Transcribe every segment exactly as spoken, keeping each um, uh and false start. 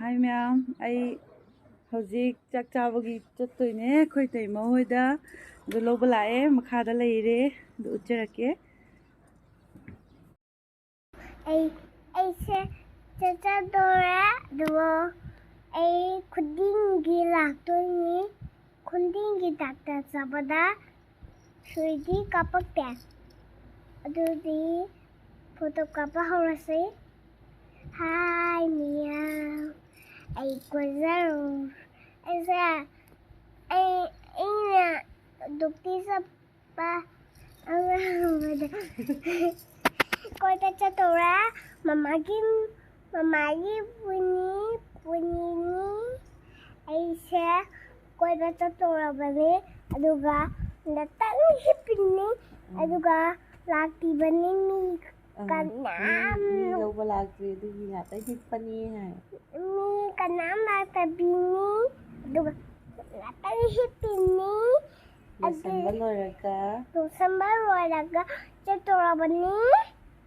ꯍꯥꯏ ꯃꯌꯥꯝ, ꯑꯩ ꯍꯧꯖꯤꯛ ꯆꯥꯛ ꯆꯥꯕꯒꯤ ꯆꯠꯇꯣꯏꯅꯦ ꯑꯩꯈꯣꯏ ꯇꯩꯃ ꯍꯣꯏꯗ꯫ ꯑꯗꯨ ꯂꯧꯕ ꯂꯥꯛꯑꯦ, ꯃꯈꯥꯗ ꯂꯩꯔꯦ꯫ ꯑꯗꯨ ꯎꯠꯆꯔꯛꯀꯦ꯫ ꯑꯩ ꯑꯩꯁꯦ ꯆꯠꯆꯗꯣꯔꯦ꯫ ꯑꯗꯨꯒ ꯑꯩ ꯈꯨꯗꯤꯡꯒꯤ ꯂꯥꯛꯇꯣꯏꯅꯤ꯫ ꯈꯨꯗꯤꯡꯒꯤ ꯗꯥꯛꯇꯔ ꯆꯠꯄꯗ ꯁꯨꯏꯗꯤ ꯀꯥꯞꯄꯛꯇꯦ꯫ ꯑꯗꯨꯗꯤ ꯐꯣꯇꯣ ꯀꯥꯞꯄ ꯍꯧꯔꯁꯤ꯫ ꯍꯥꯏ ꯃꯤꯌꯥꯝ, ꯑꯩ ꯀꯣꯏꯖꯔꯨ꯫ ꯑꯩꯁꯦ ꯑꯩ ꯑꯩꯅ ꯗꯨꯇꯤ ꯆꯠꯄ ꯑꯉꯥꯡꯕꯗ ꯀꯣꯏꯕ ꯆꯠꯇꯧꯔꯦ꯫ ꯃꯃꯥꯒꯤ ꯃꯃꯥꯒꯤ ꯄꯨꯅꯤ ꯄꯨꯅꯤꯅꯤ꯫ ꯑꯩꯁꯦ ꯀꯣꯏꯕ ꯆꯠꯇꯧꯔꯕꯅꯤ꯫ ꯑꯗꯨꯒ ꯉꯥꯛꯇꯪ ꯍꯤꯞꯄꯤꯅꯤ꯫ ꯑꯗꯨꯒ ꯂꯥꯛꯇꯤꯕꯅꯤ ꯃꯤ ꯑꯥ, ꯀꯅꯥꯝ꯫ ꯃꯤ ꯂꯧꯕ ꯂꯥꯛꯇ꯭ꯔꯤ ꯑꯗꯨꯒꯤ ꯉꯥꯛꯇꯪ ꯍꯤꯞꯄꯅꯤ ꯍꯥꯏ꯫ ꯃꯤ ꯀꯅꯥꯝ ꯂꯥꯛꯇꯕꯤꯅꯤ꯫ ꯑꯗꯨꯒ ꯉꯥꯛꯇꯪ ꯍꯤꯞꯄꯤꯅꯤ꯫ ꯂꯣꯏꯁꯟꯕ ꯑꯗꯨ ꯂꯣꯏꯔꯒ ꯂꯣꯏꯁꯟꯕ ꯂꯣꯏꯔꯒ ꯆꯠꯇꯧꯔꯕꯅꯤ꯫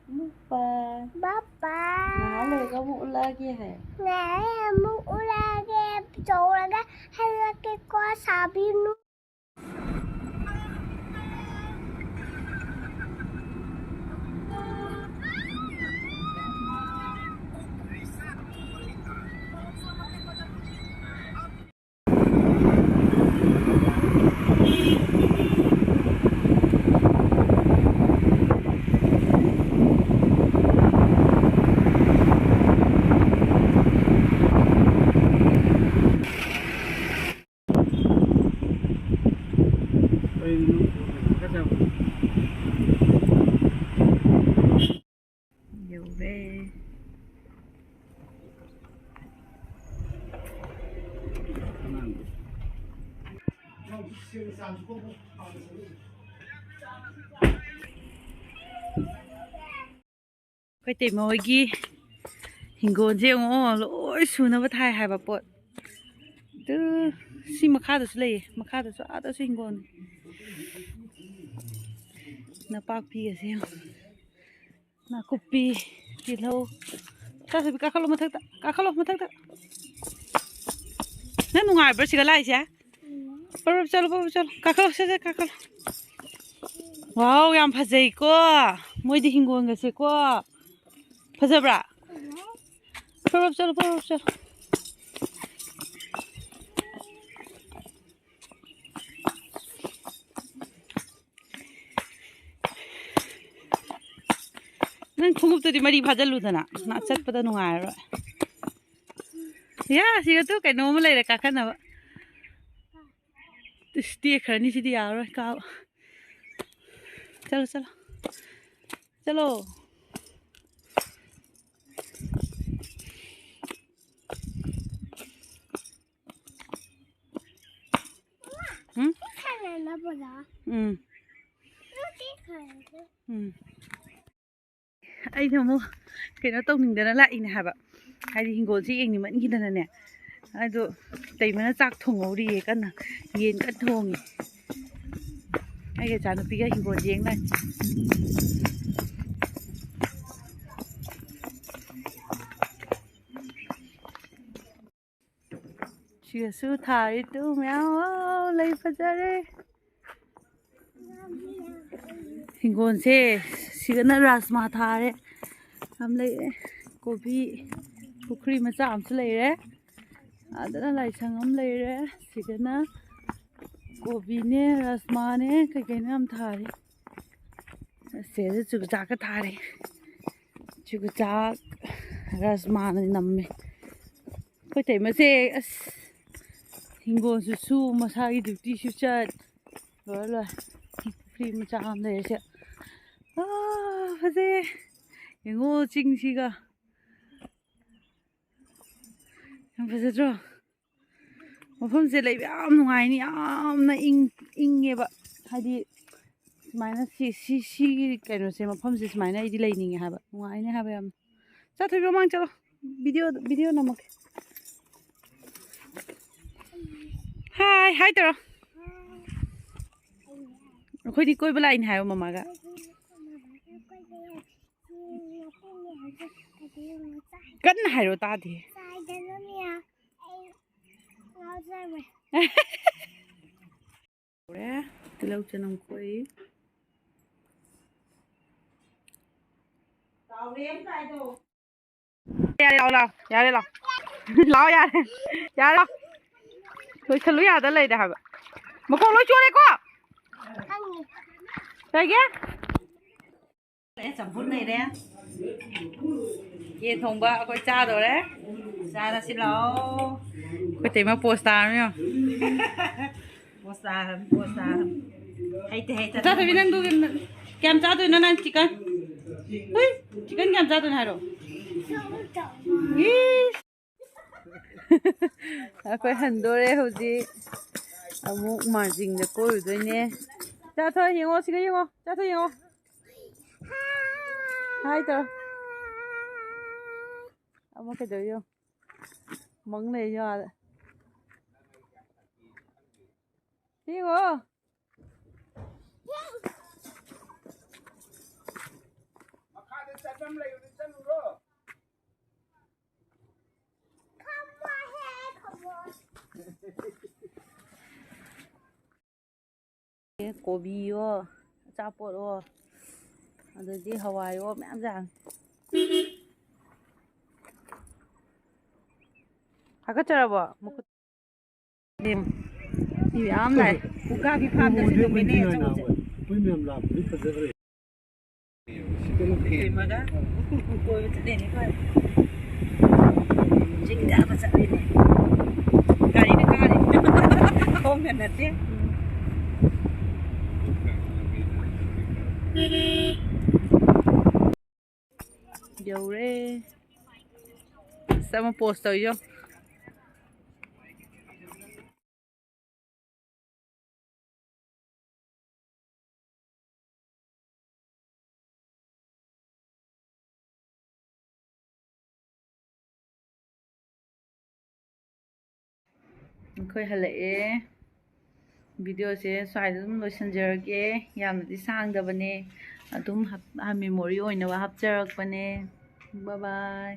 ꯕꯥꯏ ꯕꯥꯏ꯫ ꯕꯥꯏ ꯕꯥꯏ꯫ ꯉꯥꯏꯍꯥꯛ ꯂꯩꯔꯒ ꯑꯃꯨꯛ ꯎꯠꯂꯛꯑꯒꯦ ꯍꯥꯏ꯫ ꯉꯥꯏꯍꯥꯛ ꯑꯃꯨꯛ ꯎꯠꯂꯛꯑꯒꯦ꯫ ꯆꯥꯎꯔꯒ ꯍꯜꯂꯛꯀꯦꯀꯣ ꯁꯥꯕꯤꯅꯨ꯫ ꯌꯧꯔꯦ꯫ ꯑꯩꯈꯣꯏ ꯇꯩꯃ ꯍꯣꯏꯒꯤ ꯍꯤꯡꯒꯣꯜꯁꯦ ꯌꯦꯡꯉꯣ, ꯂꯣꯏ ꯁꯨꯅꯕ ꯊꯥꯏ ꯍꯥꯏꯕ ꯄꯣꯠ꯫ ꯑꯗꯨ ꯁꯤ ꯃꯈꯥꯗꯁꯨ ꯂꯩꯌꯦ, ꯃꯈꯥꯗꯁꯨ ꯑꯥꯗꯁꯨ ꯍꯤꯡꯒꯣꯜꯅꯤ꯫ ꯅꯄꯥꯛꯄꯤꯒꯁꯦ ꯌꯦꯡꯉꯣ꯫ ꯅꯥꯀꯨꯞꯄꯤ, ꯇꯤꯜꯍꯧ, ꯇꯥꯊꯣꯏꯕꯤ, ꯀꯥꯈꯠꯂꯣ ꯃꯊꯛꯇ, ꯀꯥꯈꯠꯂꯣ ꯃꯊꯛꯇ꯫ ꯅꯪ ꯅꯨꯡꯉꯥꯏꯕ꯭ꯔꯣ ꯁꯤꯒ ꯂꯥꯛꯏꯁꯦ? ꯄꯔꯞ ꯆꯠꯂꯣ, ꯄꯔꯞ ꯆꯠꯂꯣ, ꯀꯥꯈꯠꯂꯣ, ꯁꯠ ꯁꯠ ꯀꯥꯈꯠꯂꯣ꯫ ꯋꯥꯎ, ꯌꯥꯝ ꯐꯖꯩꯀꯣ꯫ ꯃꯣꯏꯗꯤ ꯍꯤꯡꯒꯣꯜꯒꯁꯦꯀꯣ꯫ ꯐꯖꯕ꯭ꯔꯥ? ꯄꯔꯞ ꯆꯠꯂꯣ, ꯄꯔꯞ ꯆꯠꯂꯣ꯫ ꯅꯪ ꯈꯣꯡꯎꯞꯇꯨꯗꯤ ꯃꯔꯤ ꯐꯥꯖꯤꯜꯂꯨꯗꯅ, ꯅ ꯆꯠꯄꯗ ꯅꯨꯡꯉꯥꯏꯔꯔꯣꯏ꯫ ꯌꯥ, ꯁꯤꯒ ꯇꯨ ꯀꯩꯅꯣꯝꯃ ꯂꯩꯔꯦ ꯀꯥꯈꯠꯅꯕ꯫ ꯏꯁ, ꯇꯦꯛꯈ꯭ꯔꯅꯤ ꯁꯤꯗꯤ, ꯌꯥꯔꯔꯣꯏ ꯀꯥꯕ꯫ ꯆꯠꯂꯣ, ꯆꯠꯂꯣ꯫ ꯆꯠꯂꯣ꯫ ꯎꯝ? ꯁꯥꯟꯅꯅꯕꯔꯣ? ꯎꯝ꯫ ꯅꯠꯇꯦ, ꯁꯥꯟꯅꯗꯦ꯫ ꯎꯝ꯫ ꯑꯩꯅ ꯑꯃꯨꯛ ꯀꯩꯅꯣ ꯇꯧꯅꯤꯡꯗꯅ ꯂꯥꯛꯏꯅꯦ ꯍꯥꯏꯕ, ꯍꯥꯏꯗꯤ ꯍꯤꯡꯒꯣꯜꯁꯦ ꯌꯦꯡꯅꯤꯡꯃꯟꯈꯤꯗꯅꯅꯦ꯫ ꯑꯗꯣ ꯇꯩꯃꯅ ꯆꯥꯛ ꯊꯣꯡꯍꯧꯔꯤꯌꯦ ꯀꯟꯅ, ꯌꯦꯟ ꯀꯟꯅ ꯊꯣꯡꯉꯤ꯫ ꯑꯩꯒ ꯏꯆꯥꯅꯨꯄꯤꯒ ꯍꯤꯡꯒꯣꯜ ꯌꯦꯡ ꯂꯥꯛꯏ꯫ ꯁꯤꯗꯁꯨ ꯊꯥꯔꯤ ꯇꯨ ꯃꯌꯥꯝ, ꯋꯥꯎ, ꯂꯩ ꯐꯖꯔꯦ꯫ ꯍꯤꯡꯒꯣꯜꯁꯦ ꯁꯤꯗꯅ ꯔꯥꯖꯃꯥ ꯊꯥꯔꯦ, ꯌꯥꯝ ꯂꯩꯔꯦ꯫ ꯀꯣꯕꯤ ꯄꯨꯈ꯭ꯔꯤ ꯃꯆꯥ ꯑꯃꯁꯨ ꯂꯩꯔꯦ꯫ ꯑꯗꯨꯅ ꯂꯥꯏꯁꯪ ꯑꯃ ꯂꯩꯔꯦ꯫ ꯁꯤꯗꯅ ꯀꯣꯕꯤꯅꯦ, ꯔꯥꯖꯃꯥꯅꯦ, ꯀꯩ ꯀꯩꯅꯣ ꯌꯥꯝ ꯊꯥꯔꯤ꯫ ꯑꯁꯤꯗ ꯆꯨꯖꯥꯛꯀ ꯊꯥꯔꯤ꯫ ꯆꯨꯖꯥꯛ, ꯔꯥꯖꯃꯥꯅ ꯅꯝꯃꯦ꯫ ꯑꯩꯈꯣꯏ ꯇꯩꯃꯁꯦ ꯑꯁ ꯍꯤꯡꯒꯣꯜꯁꯨ ꯁꯨ, ꯃꯁꯥꯒꯤ ꯗ꯭ꯌꯨꯇꯤꯁꯨ ꯆꯠ, ꯂꯣꯏꯔꯦ ꯂꯣꯏꯔꯦ꯫ ꯄꯨꯈ꯭ꯔꯤ ꯃꯆꯥ ꯑꯃ ꯂꯩꯔꯦ ꯁꯦ꯫ ꯑꯥ, ꯐꯖꯩꯌꯦ꯫ ꯌꯦꯡꯉꯣ ꯆꯤꯡꯁꯤꯒ꯫ ꯌꯥꯝ ꯐꯖꯗ꯭ꯔꯣ? ꯃꯐꯝꯁꯦ ꯂꯩꯕ ꯌꯥꯝ ꯅꯨꯡꯉꯥꯏꯅꯤ, ꯌꯥꯝꯅ ꯏꯪ, ꯏꯪꯉꯦꯕ꯫ ꯍꯥꯏꯗꯤ ꯁꯨꯃꯥꯏꯅ ꯁꯤ, ꯁꯤ, ꯁꯤꯒꯤ ꯀꯩꯅꯣꯁꯦ, ꯃꯐꯝꯁꯦ ꯁꯨꯃꯥꯏꯅ ꯑꯩꯗꯤ ꯂꯩꯅꯤꯡꯉꯦ ꯍꯥꯏꯕ, ꯅꯨꯡꯉꯥꯏꯅꯤ ꯍꯥꯏꯕ ꯌꯥꯝꯅ꯫ ꯆꯠꯊꯣꯏꯕꯤ ꯃꯃꯥꯡ ꯆꯠꯂꯣ, ꯚꯤꯗꯤꯑꯣ, ꯚꯤꯗꯤꯑꯣ ꯅꯝꯃꯛꯀꯦ꯫ ꯍꯥꯏ, ꯍꯥꯏ ꯇꯧꯔꯣ꯫ ꯑꯩꯈꯣꯏꯗꯤ ꯀꯣꯏꯕ ꯂꯥꯛꯏꯅꯦ ꯍꯥꯏꯌꯣ ꯃꯃꯥꯒ꯫ ꯀꯟꯅ ꯍꯥꯏꯔꯣ, ꯇꯥꯗꯦ꯫ ꯆꯥꯏꯗꯅꯅꯦ, ꯑꯩ ꯉꯥꯎꯖꯔꯦ꯫ ꯍꯧꯔꯦ꯫ ꯇꯤꯜꯍꯧ ꯆꯅꯝ ꯈꯣꯛꯏ꯫ ꯌꯥꯔꯦ, ꯂꯥꯛꯑꯣ, ꯂꯥꯛꯑꯣ꯫ ꯌꯥꯔꯦ, ꯂꯥꯛꯑꯣ꯫ ꯂꯥꯛꯑꯣ, ꯌꯥꯔꯦ꯫ ꯌꯥꯔꯦ, ꯂꯥꯛꯑꯣ꯫ ꯂꯣꯏꯁꯜꯂꯨ ꯌꯥꯗ ꯂꯩꯔꯦ ꯍꯥꯏꯕ꯫ ꯃꯈꯣꯡ ꯂꯣꯏ ꯆꯣꯠꯂꯦꯀꯣ? ꯀꯩꯒꯤ? ꯑꯦ, ꯆꯝꯐꯨꯠ ꯂꯩꯔꯦ꯫ ꯌꯦꯟ ꯊꯣꯡꯕ ꯑꯩꯈꯣꯏ ꯆꯥꯗꯣꯔꯦ꯫ ꯆꯥꯔꯁꯤ ꯂꯥꯛꯑꯣ꯫ ꯑꯩꯈꯣꯏ ꯇꯩꯃ ꯄꯣꯁ ꯇꯥꯔꯝꯃꯤ ꯌꯦꯡꯉꯣ꯫ ꯄꯣꯁ ꯇꯥꯔꯝ, ꯄꯣꯁ ꯇꯥꯔꯝ꯫ ꯍꯩꯇꯦ, ꯍꯩꯇꯦ꯫ ꯆꯥꯊꯣꯏꯕꯤ, ꯅꯪꯗꯨ ꯀꯌꯥꯝ ꯆꯥꯗꯣꯏꯅꯣ ꯅꯪ ꯆꯤꯛꯀꯟ? ꯍꯨꯏ, ꯆꯤꯛꯀꯟ ꯀꯌꯥꯝ ꯆꯥꯗꯣꯏꯅꯣ ꯍꯥꯏꯔꯣ꯫ ꯏꯁ꯫ ꯑꯩꯈꯣꯏ ꯍꯟꯗꯣꯔꯦ ꯍꯧꯖꯤꯛ꯫ ꯑꯃꯨꯛ ꯃꯥꯔꯖꯤꯡꯗ ꯀꯣꯏꯔꯨꯗꯣꯏꯅꯦ꯫ ꯆꯥꯊꯣꯏ ꯌꯦꯡꯉꯣ, ꯁꯤꯒ ꯌꯦꯡꯉꯣ꯫ ꯆꯥꯊꯣꯏ ꯌꯦꯡꯉꯣ꯫ ꯍꯥꯏ ꯇꯧꯔꯣ꯫ ꯑꯃ ꯀꯩꯗꯧꯔꯤ ꯌꯦꯡꯉꯣ꯫ ꯃꯪ ꯂꯩ ꯌꯦꯡꯉꯣ ꯑꯥꯗ꯫ ꯁꯤ ꯌꯦꯡꯉꯣ꯫ ꯃꯈꯥꯗ ꯆꯠꯐꯝ ꯂꯩꯕꯗꯤ ꯆꯠꯂꯨꯔꯣ꯫ ꯀꯣꯕꯤꯌꯣ, ꯑꯆꯥꯄꯣꯠꯑꯣ, ꯑꯗꯒꯤ ꯍꯋꯥꯏꯑꯣ, ꯃꯌꯥꯝ ꯌꯥꯝꯃꯤ꯫ ꯍꯥꯀꯠꯆꯔꯕꯣ? ꯃꯈꯨꯠ꯫ ꯃꯤ ꯃꯌꯥꯝ ꯂꯥꯛꯑꯦ꯫ ꯎꯀꯥꯕꯤ ꯐꯥꯝꯗꯁꯨ ꯎꯗꯦ, ꯅꯨꯃꯤꯠꯅꯦ ꯃꯤꯗꯤ ꯑꯆꯧꯕꯁꯦ꯫ ꯑꯩꯈꯣꯏ ꯃꯌꯥꯝ ꯂꯥꯛꯄꯗꯤ ꯐꯖꯈ꯭ꯔꯦ꯫ ꯏꯃꯥꯒ ꯀꯣꯏꯕ ꯆꯠꯂꯤꯅꯦ ꯑꯩꯈꯣꯏ꯫ ꯆꯤꯡ ꯀꯥꯕ ꯆꯠꯂꯤꯅꯦ꯫ ꯒꯥꯔꯤꯅ ꯀꯥꯔꯤ꯫ ꯈꯣꯡꯅ ꯅꯠꯇꯦ꯫ ꯌꯧꯔꯦ꯫ ꯑꯁ, ꯑꯃ ꯄꯣꯁ ꯇꯧꯏꯌꯣ꯫ ꯑꯩꯈꯣꯏ ꯍꯜꯂꯛꯑꯦ꯫ ꯚꯤꯗꯤꯑꯣꯁꯦ ꯁ꯭ꯋꯥꯏꯗ ꯑꯗꯨꯝ ꯂꯣꯏꯁꯤꯟꯖꯔꯒꯦ꯫ ꯌꯥꯝꯅꯗꯤ ꯁꯥꯡꯗꯕꯅꯦ, ꯑꯗꯨꯝ ꯍꯥꯞ-, ꯃꯦꯃꯣꯔꯤ ꯑꯣꯏꯅꯕ ꯍꯥꯞꯆꯔꯛꯄꯅꯦ꯫ ꯕꯥꯏ ꯕꯥꯏ꯫